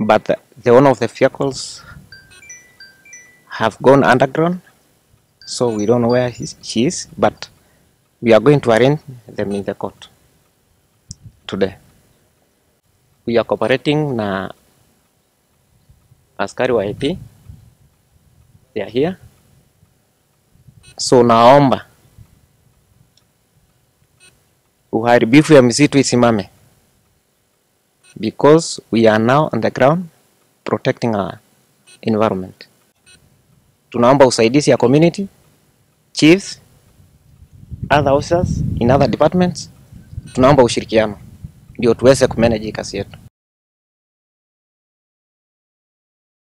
But the owner of the vehicles have gone underground, so we don't know where she is, but we are going to arraign them in the court today. We are cooperating na askari wa AP. They are here. So naomba uharibifu ya misitu isimame, because we are now on the ground protecting our environment. Tunaomba usaidizi ya community, chiefs, other officers in other departments. Tunaomba ushirikiano ndio tuweze kumanage kazi yetu.